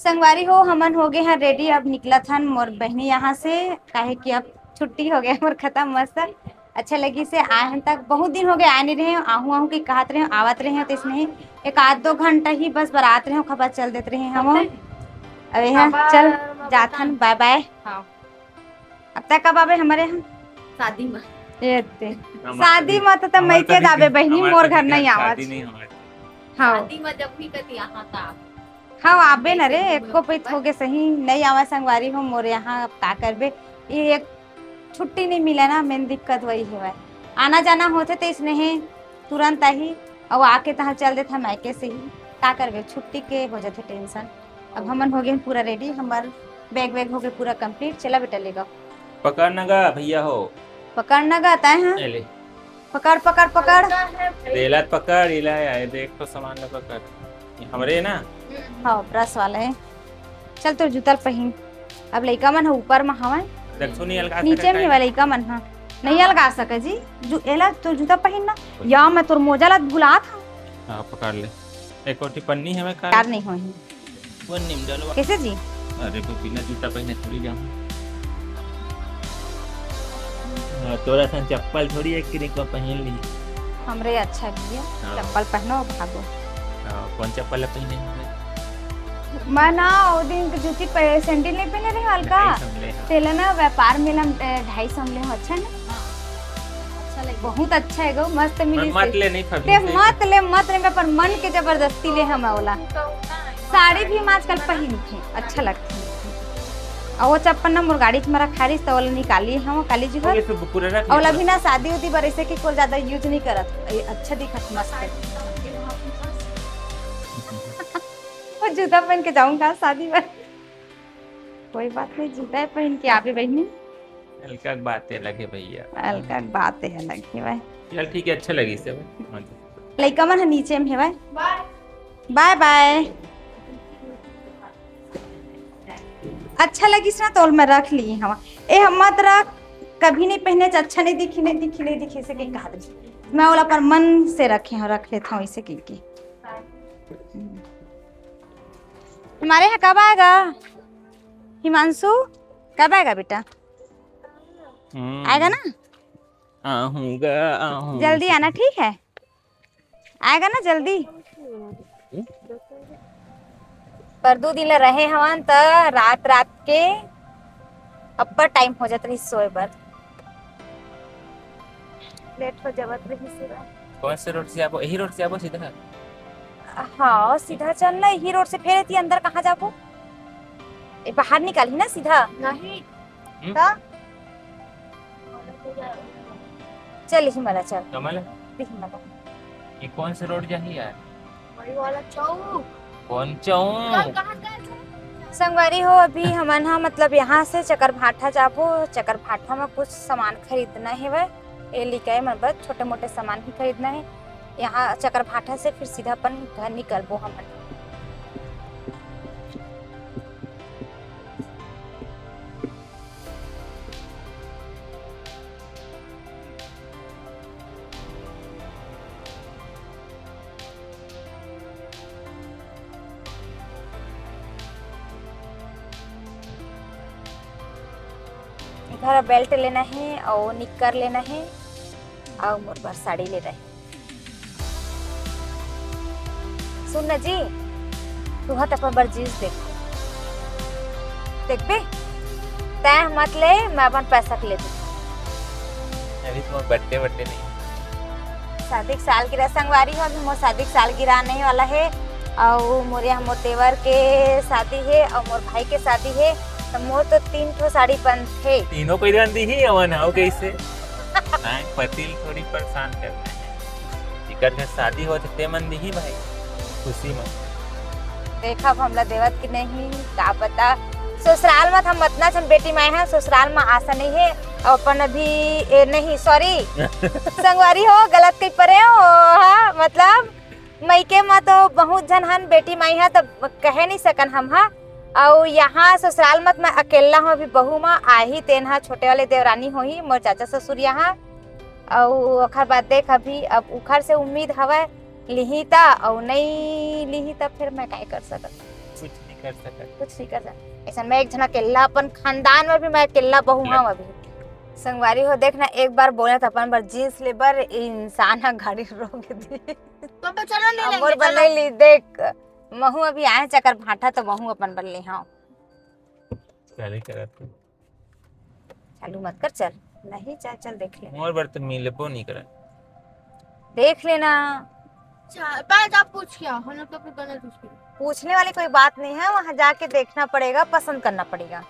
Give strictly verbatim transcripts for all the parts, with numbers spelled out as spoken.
संगवारी हो, हमन हो गए हैं ready, अब निकलत हन मोर बहिनी यहाँ से, काहे कि अब छुट्टी हो गया मोर खत्म। मस्त अच्छा लगिस हे, आए हन तक बहुत दिन हो गए आए नहीं रहे, आहू आहू की कहत रहे, आवत रहे, तो इसने एक आध दो घंटा ही बस बरात रहे, खबर चल देत रहे हम। अब यहाँ चल जात हन, bye bye। हाँ। अब तक कब आबे हमरे यहाँ? शादी में। ये ते। शादी में तो तब मैं के जाबे बहिनी, मोर घर नहीं आवत। हाँ। शादी में जब भी कती यहाँ था। हाँ, आबे न रे, एको पइत हो गे सही, नहीं आवा संगवारी हो मोर यहाँ, अब का करबे, ये एक छुट्टी नहीं मिला ना, main दिक्कत वही हेवय। आना जाना होथे त इसने हे तुरंत आही, अउ आके तहाँ चल देथे मायके से ही, का करबे, छुट्टी के हो जाथे tension। अब हमन हो गए पूरा ready, हमार bag वैग हो गए पूरा complete। चला बेटा, लेगा। पकड़ न गा भैया हो। पकड़ न गा, तय हाँ। ले। पकड़, पकड़, पकड़। तेला पकड़, इला आए, देख तो सामान ला पकड़। ये हमरे ना? हाँ, brush वाला है। चल, तोर जूता ल पहिन। अब लइका मन ह ऊपर म हवय। देखो, नहीं अलगा नीचे सकत में है। वाला लइका मन ह। नहीं अलगा सके जी। जू-, एला तोर जूता पहिन ना। या मैं तोर मोजा ला भुलात हूँ। हाँ, पकड़ ले। एक ओटी पन्नी हमें का? यार नहीं होही। वो निम डलवा। कैसे जी? अरे, वो बिना जूता पहने थोड़ी जाऊँ। हाँ, तोरा सन चप्पल थोड़ी एक किरी को पहन ली। हमरे अच्छा भैया, हाँ। चप्पल पहनो, भागो। हाँ, कौन चप्पल ला पहने हवे? मैं ना, वो दिन के जूती पे-, sandal नहीं पहने रहे हल्का। ढाई सौ में ले, हाँ। तेला ना, व्यापार मेला में, ए, ढाई सौ में ले हो, अच्छा ना? हाँ। अच्छा लगे। बहुत अच्छा है गो, मस्त मिली मत से। ले, नहीं फबी ते से। मत ले, मत ले, मैं अपन मन के जबरदस्ती ले हम ओला। तो होता है। साड़ी भी हम आजकल पहिनथे, अच्छा लगथे। अउ वो चप्पल ना मोर गाड़ी च म रखारिस, त ओला निकाली हम काली जी ओके, घर। तो पूरा रख अउ ओला ले। भी ना शादी उदी बर ऐसे कि कोई ज्यादा use नहीं करत। ये अच्छा दिखत, मस्त। वो जूता पहन के जाऊंगा शादी बर। कोई बात नहीं, जूता ही पहन के आबे बहिनी। हल्का बात है लगे भैया। हल्का बात है लगे भाई। चल ठीक है, अच्छा लगी से। लइका मन ह नीचे में हेवय। Bye bye। अच्छा लगिस ना, तोल मैं रख ली हवा। ए, हम मत रख, कभी नहीं पहने, अच्छा नहीं दिखी, नहीं दिखी, नहीं दिखी, इसे के कहा दे। मैं ओला अपन मन से रखे हूँ, रख लेता हूँ इसे के, के। हमारे यहाँ कब आएगा हिमांशु? कब आएगा बेटा? हम्म। आएगा ना? आहूँगा, आहूँगा। जल्दी आना, ठीक है? आएगा ना जल्दी? पर दू दिन ला रहे हवन, त रात, रात के अब्बड़ time हो जात रहिस सोए बर। Late हो जावत रहिस हे। कौन से road से आबो? यही road से आबो सीधा? हाँ, सीधा चल ना, यही road से। फेर एती अंदर कहाँ जाबो? ए, बाहर निकालही ना सीधा। नहीं। हम्म? त? चल, यही मला चल। कमल? यही मला। ये कौन से road जाही यार? वही वाला चौक। कौन चौक? संगवारी हो, अभी हमन ह, मतलब, यहाँ से चकरभाठा जाबो। चकरभाठा में कुछ सामान खरीदना हेवय, ए लिकाई मन बर छोटे मोटे सामान ही खरीदना है। यहाँ चकरभाठा से फिर सीधा अपन घर निकलबो हमन। घर belt लेना है और निक्कर लेना है और मोर बर साड़ी लेना है। सुन न जी, तुहा त अपन बर jeans देख, देखबे? तैं मत ले, मैं अपन पैसा के ले दूँ। अभी तुम्हारा birthday, birthday नहीं। शादी के सालगिरह संगवारी हो, अभी मोर शादी के सालगिरह आने वाला है, और मोर यहाँ मोर देवर के शादी है और मोर भाई के शादी है, तो मोर तो तीन ठो साड़ी बनथे। तीनों कोई दान दी ही, अवन हो कैसे? हाँ, पति ल थोड़ी परेशान करना है। जेकर घर शादी होत हे, ते मन दिही भाई, खुशी में। देखब हमला देवत कि नहीं, का पता। ससुराल में हम अतना झन बेटी माई हैं, ससुराल में आशा नहीं है। और अपन अभी, ए, नहीं, sorry, संगवारी हो, गलत कही परे हो, हाँ, मतलब, मइके में तो बहुत झन हन, बेटी माई है, तो कहे नहीं सकन हम, हाँ। अउ यहाँ ससुराल में तो मैं अकेला हूँ, अभी बहू में आही, तेन हा छोटे वाले देवरानी होही, मोर चाचा ससुर यहाँ। अउ ओखर बाद देख, अभी अब उखर से उम्मीद हवय, लिही त, अउ नई लिही त फिर मैं काय कर सकत। कुछ नहीं कर सकत। कुछ नहीं कर सकत। ऐसा मैं एक जना अकेल्ला, अपन खानदान में भी मैं अकेल्ला बहू हूँ अभी। संगवारी हो, देख ना, एक बार बोले त अपन बर जींस ले बर, ये इंसान ह गाड़ी रोक दी। पापा, चलो, ले अब लेंगे, मोर बर चलो। ले ली, देख, महू अभी आए चकर भाटा, तो महू अपन बर ले, हाँ। चले करत। चालू मत कर, चल। नहीं, चल, चल, देख ले। मोर बर तो मिलबो नहीं करे। देख लेना। अच्छा, पहले जाओ पूछ के आओ, हम लोग तो अपने गन्ना जूस पी। पूछने वाली कोई बात नहीं है, वहाँ जाके देखना पड़ेगा, पसंद करना पड़ेगा।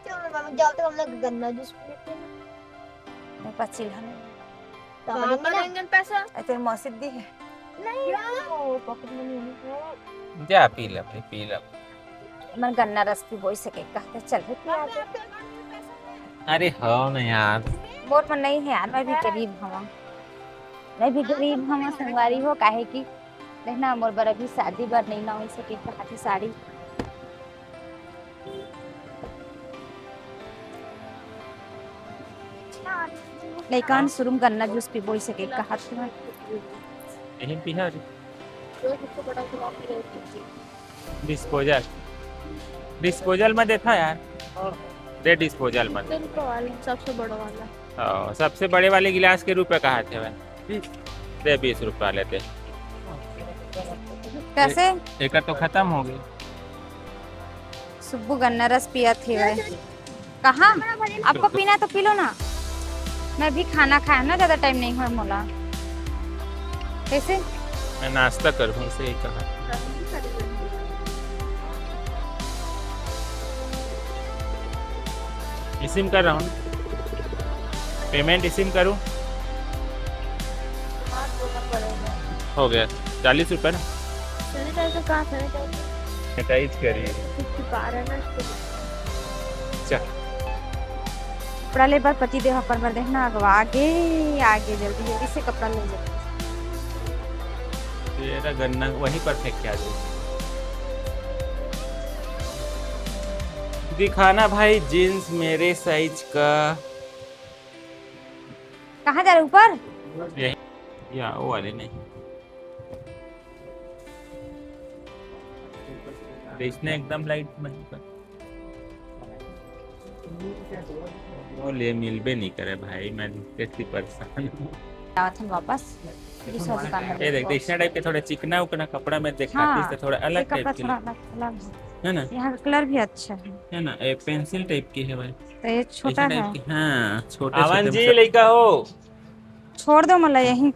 चलो मामा, जाओ तो हम लोग गन्ना जूस पी लेते हैं। मेरे पास चिल्ला नहीं। तो कहाँ हमारी ना। करेंगे पैसा? अरे, तेरी मौसी दी है। नहीं, वो पॉकेट मनी है। जा पी ले भाई, पी ले। मन गन्ना रस पी बोई सके, कहते चल भाई, पी आ जा। अरे हो ना यार। मोर मन नहीं है यार, मैं भी गरीब हूँ। मैं भी गरीब हूँ, संगवारी हो, काहे कि देखना, मोर बर अभी शादी बर नहीं ना हो सके, कहा थी साड़ी। लइका मन शुरू में गन्ना जूस पीबो, इसे के कहा थी। यही पिहा रे। डिस्पोजल, डिस्पोजल में देखा यार। दे डिस्पोजल में। दे। सबसे बड़ा वाला। हाँ, सबसे बड़े वाले गिलास के रुपए कहा थे भाई? दे, बीस रुपया लेते। कैसे? एक तो खत्म हो गई। सुब्बू गन्ना रस पिया थे भाई। कहाँ? आपको पीना है तो पी लो ना। मैं भी खाना खाया ना, ज्यादा टाइम नहीं हुआ मोला। कैसे? मैं नाश्ता कर हूँ, सही कहा। इसी में कर रहा हूँ। पेमेंट इसी में करूँ। हो गया, चालीस रुपए ना। सैनिटाइजर कहाँ? सैनिटाइजर। सैनिटाइज करिए। चिपचिपा रहा है ना इसको। चल। कपड़ा ले बर पति देव अपन बर देखना अगवा आगे, आगे जल्दी जल्दी से कपड़ा ले ले। तेरा गन्ना वहीं पर फेंक के आ जाए। दिखाना भाई जींस मेरे साइज का। कहाँ जा रहे ऊपर? यही, या वो वाले नहीं। देखने एकदम लाइट में। वो ले मिलबे नहीं करे भाई, मैं कैसी परेशान हूँ। आवत हन वापस। दूसरा दुकान में ये देख, देखो। इसना टाइप के थोड़ा चिकना उकना कपड़ा में देखा हाँ, थी, तो थोड़ा अलग ये कपड़ा टाइप के थोड़ा लिए। अलग, अलग है। है ना? यहाँ का कलर भी अच्छा है। है ना? ये पेंसिल टाइप की है भाई। तो ये छोटा ऐसा टाइप है। की, हाँ, छोटे आवन छोटे जी, मतलब लइका हो। छोड़ दो मला यहीं।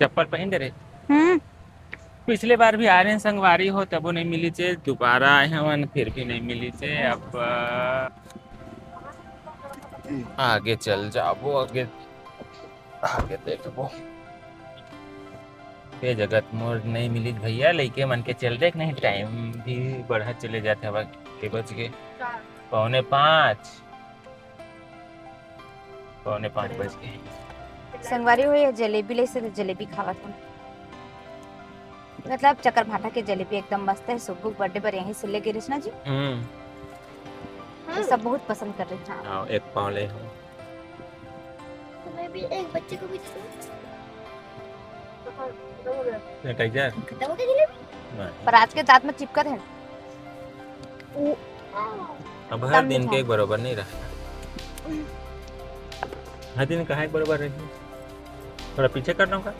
चप्पल पहन दे रे। हम्म। पिछले बार भी आर्यन संगवारी हो, तबो नहीं मिली चे, दोबारा आए हवन, फिर भी नहीं मिली चे। अब, अ, आगे चल जाबो, आगे, आगे देखबो। ये जगत मोर नहीं मिली भैया, लइके मन के चल देख नहीं, टाइम भी बढ़त चले जात हवय, के बज गे? पौने पाँच। पौने पाँच बज गए। संगवारी हो, ये जलेबी ले से तो जलेबी खावत हूँ। मतलब चकर भाटा के जलेबी एकदम मस्त है। सुब्बू के बर्थडे पर यहीं से लेके रचना जी। हम्म। ये सब बहुत पसंद कर रहे हैं। आओ, एक पाव ले हो। तुम्हें भी एक बच्चे को भी दे दो। सैनिटाइजर? खत्म हो गया जलेबी? नहीं। पर आज के दांत में चिपकत है। अब हर दिन के एक बरोबर नहीं रहा। हर दिन कहाँ एक बरोबर रही? थोड़ा पीछे कर दूंगा,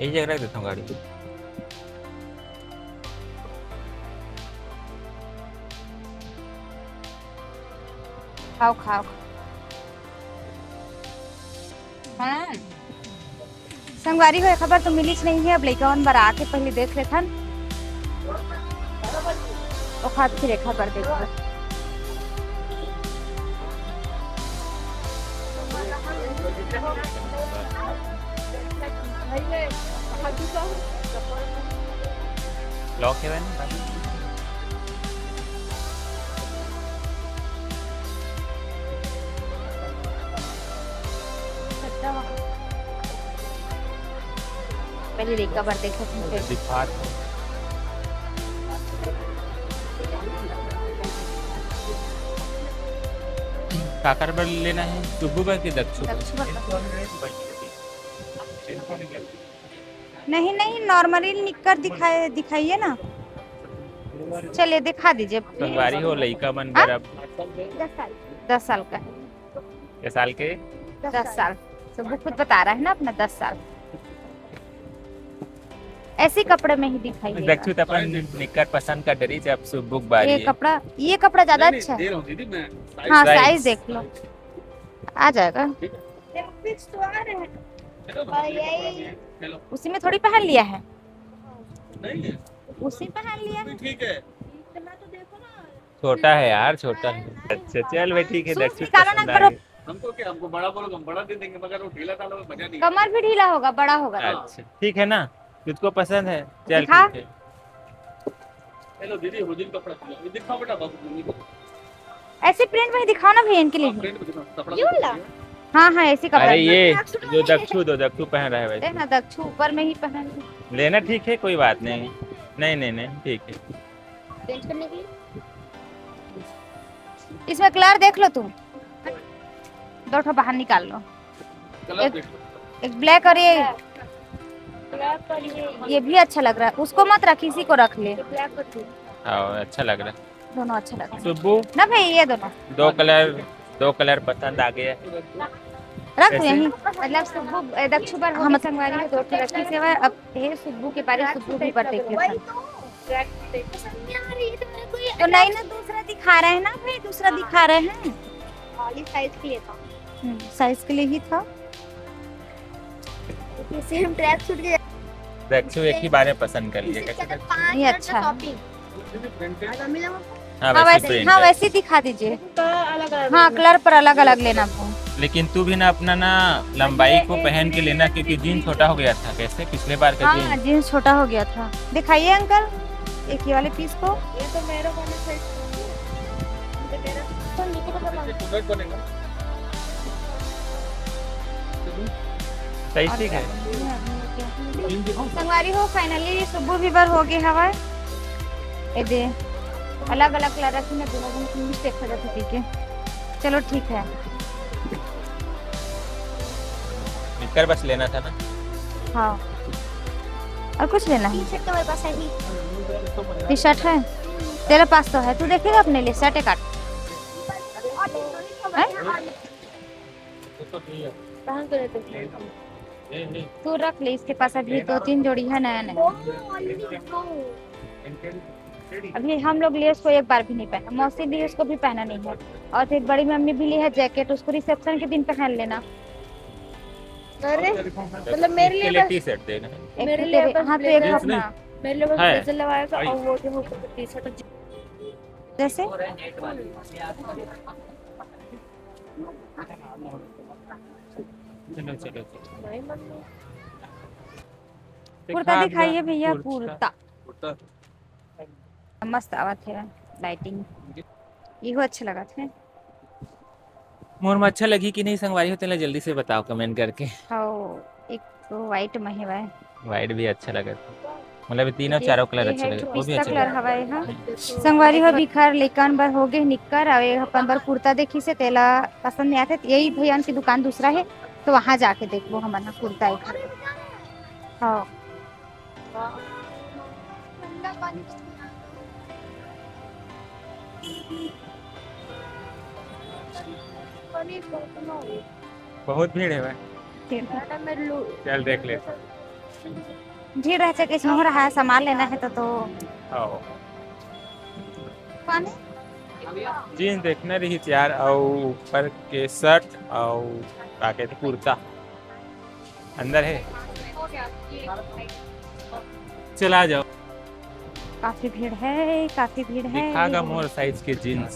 यही जगह रख देता हूँ गाड़ी। खाओ, खाओ। हाँ। संगवारी हो, खबर तो मिलीच नहीं है। अब लइका मन बर आके पहले देख लेथन, ओखर फिर एक खबर देखबो। लॉक है ना? पहले लइका बर देखत हूँ, फिर दिखात हूँ। काकर बर लेना है, सुब्बू बर के दक्षू बर? दक्षू बर। नहीं, नहीं, normally निक्कर दिखाए, दिखाइए ना। चलिए, दिखा दीजिए। संगवारी हो, लइका मन हाँ? बर अब दस साल। दस साल का है। के साल के? दस साल। तो वो खुद बता रहा है ना अपना दस साल। ऐसे कपड़े में ही दिखाइए। दक्षु त अपन निक्कर पसंद कर डरी, जब सुब्बू के बारी ये है। कपड़ा, ये कपड़ा ज्यादा नहीं, नहीं, अच्छा है। दे रहा हूँ दीदी, मैं size हाँ, size। Size देख लो, आ जाएगा। ठीक है। देखो, fix तो आ रहे हैं। चलो, और यही चलो। उसी में थोड़ी पहन लिया है। नहीं है। उसी पहन लिया है। ठीक है। इतना तो देखो ना। छोटा है यार, छोटा है। अच्छा, चल भाई, ठीक है, सूट दक्षिण निकालो ना, पसंद आ करो। गई। हमको क्या, हमको बड़ा बोलो, हम बड़ा दे देंगे, मगर वो ढीला डालो, मजा नहीं। कमर भी ढीला होगा, बड़ा होगा तो। अच्छा, ठीक है ना, तुझको पसंद है, चल दिखा। ठीक है। हेलो दीदी, हुजूर कपड़ा दिया, ये दिखाओ बेटा, बाबू मम्मी को। ऐसे print में दिखाओ ना भैया, इनके लिए हाँ, भी। Print में दिखाओ, कपड़ा ये दिखाओ वाला? भैया। हाँ, हाँ, ऐसे कपड़ा अरे, में। ये जो दक्षु, दो दक्षु पहन रहा है वैसे। देख ना, दक्षु ऊपर में ही पहन। लेना ठीक है, कोई बात नहीं। नहीं, नहीं, नहीं, ठीक है। Change करने के लिए? इसमें colour देख लो तुम, दो ठो बाहर निकाल लो। Colour एक, देख लो। एक black और ये, black और ये, ये भी अच्छा लग रहा है। उसको मत रख, इसी को रख ले। Black और ये। हाँ, अच्छा लग रहा है। दोनों अच्छा लग रहा है। सुब्बू? ना भाई, ये दोनों। दो colour, दो colour पसंद आ गया। रख कैसे? यहीं। मतलब सुब्बू, ए, दक्षु बर हम संगवारी हो, दो ठो रखी सेवा। अब हे सुब्बू के बारे, सुब्बू भी बर देखे था। तो नहीं ना, दूसरा दिखा रहे हैं ना भाई, दूसरा दिखा रहे हैं। खाली size के लिए था। हम्म, size के लिए ही था। सेम ट्रैक सूट के दक्षु एक ही बार में पसंद कर लिए, इससे कैसे ज्यादा दक्षु? पाँच ये हजार अच्छा है। Shopping। हाँ, हाँ, वैसे वैसे, print हाँ, है। वैसे ही दिखा दीजिए। तो अलग-अलग हाँ, colour पर अलग-अलग लेना वो। लेकिन तू भी ना अपना ना लंबाई को पहन के लेना, क्योंकि jeans छोटा हो गया था। कैसे पिछले बार का हाँ, jeans। Jeans छोटा हो गया था। दिखाइए uncle, एक ये वाले piece को। ये तो मेरे वाले size का है। ये मेरा तो बनेगा। Size ठीक है। संगवारी हो, finally सुब्बू भी बर हो गए हवय। ए दे, अलग-अलग colour रखी ना, दोनों झन के mistake हो जाथे, ठीक है। चलो, ठीक है। निक्कर बस लेना था ना? हाँ। और कुछ लेना है? T-shirt तो मेरे पास है ही। T-shirt है? तेरे पास तो है, तू देखेगा अपने लिए, shirt एक आध। हैं? पहन के लेते हैं। तू रख ले, इसके पास अभी दो तीन जोड़ी है नया नया। अभी हम लोग लिए उसको एक बार भी नहीं पहना, मौसी ली उसको भी पहना नहीं है। और फिर बड़ी मम्मी भी ली है jacket, उसको reception के दिन पहन लेना। अरे, मतलब मेरे लिए इसके लिए बस T-shirt देना है। एक मेरे तो लिए तेरे, बस हाँ, तो एक blazer। अपना। मेरे लिए बस है। Blazer लगवाएगा और वो जो होगा T-shirt। जैसे? चलो, चलो, चलो। कुर्ता दिखाइए भैया, कुर्ता। कुर्ता। मस्त आवत है lighting। इहो अच्छा लगत है। मोर में अच्छा लगही कि नहीं संगवारी हो, तेला जल्दी से बताओ comment करके। हाँ, एक तो white में हेवय। White भी अच्छा लगत है। मतलब ये तीनों ये, चारों colour ये अच्छे है लगत, वो भी पिस्ता अच्छा colour लगत। हवय, हाँ। संगवारी हो, बिखर लेकन बर हो गे निक्कर, अउ ये अपन बर कुर्ता देखी से तेला पसंद नहीं आथे, त यही भैया उनकी दुकान दूसरा है, तो वहाँ जाके देखबो हमन ह कुर्ता एक। हाँ। बहुत भीड़ है भाई। चल देख ले। भीड़ रहथे, कइसनो रहा, सामान लेना है तो, तो। हाँ। पानी? Jeans देखना रही यार, अउ ऊपर के shirt अउ का कहते कुर्ता। अंदर है। चला जाओ। काफी भीड़ है, काफी भीड़ है। दिखा गा मोर size के jeans।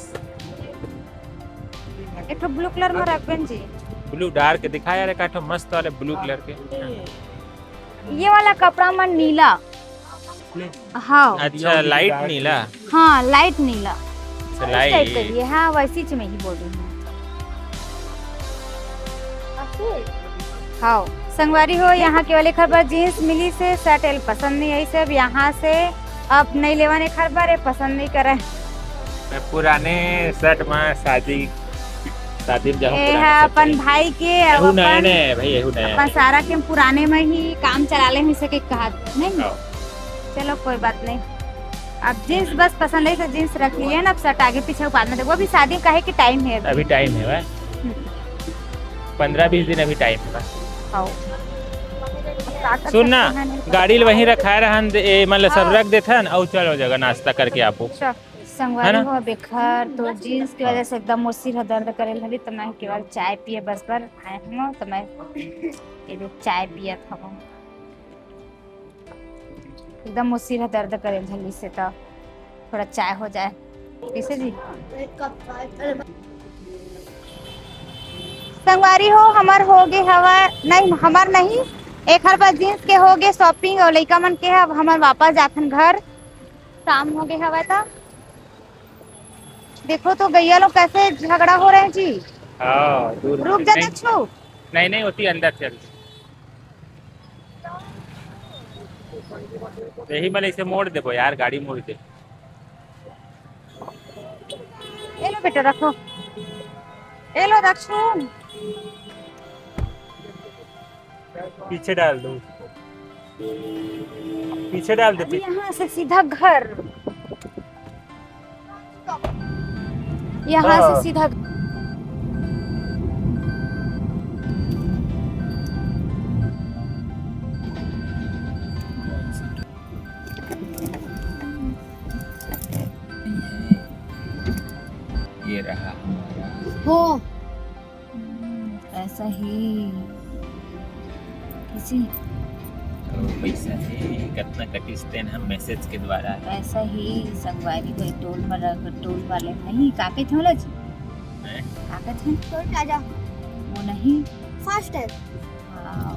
एक ठो blue colour में रखबेन जी। Blue dark दिखा यार, एक ठो मस्त वाले blue colour के। ये वाला कपड़ा में नीला। हाँ। अच्छा, light नीला। हाँ, light नीला। अच्छा, उस type का light। ये, हाँ, वैसी च मैं ही बोल रही हूँ। हाँ, संगवारी हो, यहाँ के वाले खबर jeans मिली से shirt एल पसंद नहीं आई सब, यहाँ से अब नहीं लेवाने खबर है, पसंद नहीं करे। मैं पुराने shirt में शादी शादी में जाहूं ये पुराना है सब अपन चीज। भाई के, अब एहू नया अपन नया है भाई, एहू नया अपन है। सारा के पुराने में ही काम चला ले, से के कहा नहीं। हाँ। चलो कोई बात नहीं, अब जींस बस पसंद है तो जींस रख लिए ना, अब शर्ट आगे पीछे बाद में देखो, अभी शादी का है कि टाइम है अभी। अभी टाइम है भाई, हम्म, पंद्रह बीस दिन अभी टाइम है भाई। आओ। ताकत सुन ना, से खाना नहीं गाड़ी ल वहीं रखाए रहन दे, ए, मतलब सब हाँ। रख देथन, अउ चलो जगह नाश्ता करके आपो। अच्छा, संगवारी है ना? हो, बेखर तो जींस की वजह से एकदम मोर सिर ह दर्द करे हली, तो मैं केवल चाय पिए बस बर आए हूँ, तो मैं ये दे चाय पियत हूँ। एकदम मोर सिर ह दर्द करे हली से, तो थोड़ा चाय हो जाए। कैसे जी? संगवारी हो, हमर हो गे हवा, नहीं, हमर नहीं, एक हर बार जींस के हो गे शॉपिंग, और लइका मन के, अब हमन वापस जाथन घर, शाम हो गे हवा। त देखो तो गैया लोग कैसे झगड़ा हो रहे हैं जी। हाँ, दूर रुक में। जा नहीं, दक्षु। नहीं, नहीं होती, अंदर चल। यही मैं इसे मोड़ देबो यार, गाड़ी मोड़ दे। ए लो बेटा, रखो। ए लो दक्षु। पीछे डाल दो, पीछे डाल दे। अभी यहाँ से सीधा घर, यहाँ हाँ। से सीधा। ये रहा हमारा। हो। हम्म, ऐसा ही किसी तो पैसा है, कितना कटिस तेन हम मैसेज के द्वारा। ऐसा ही संगवारी के टोल में रह, टोल वाले नहीं, का कहते होला जी? हैं? का कहते हैं? Toll plaza. वो नहीं। फास्ट है। हाँ,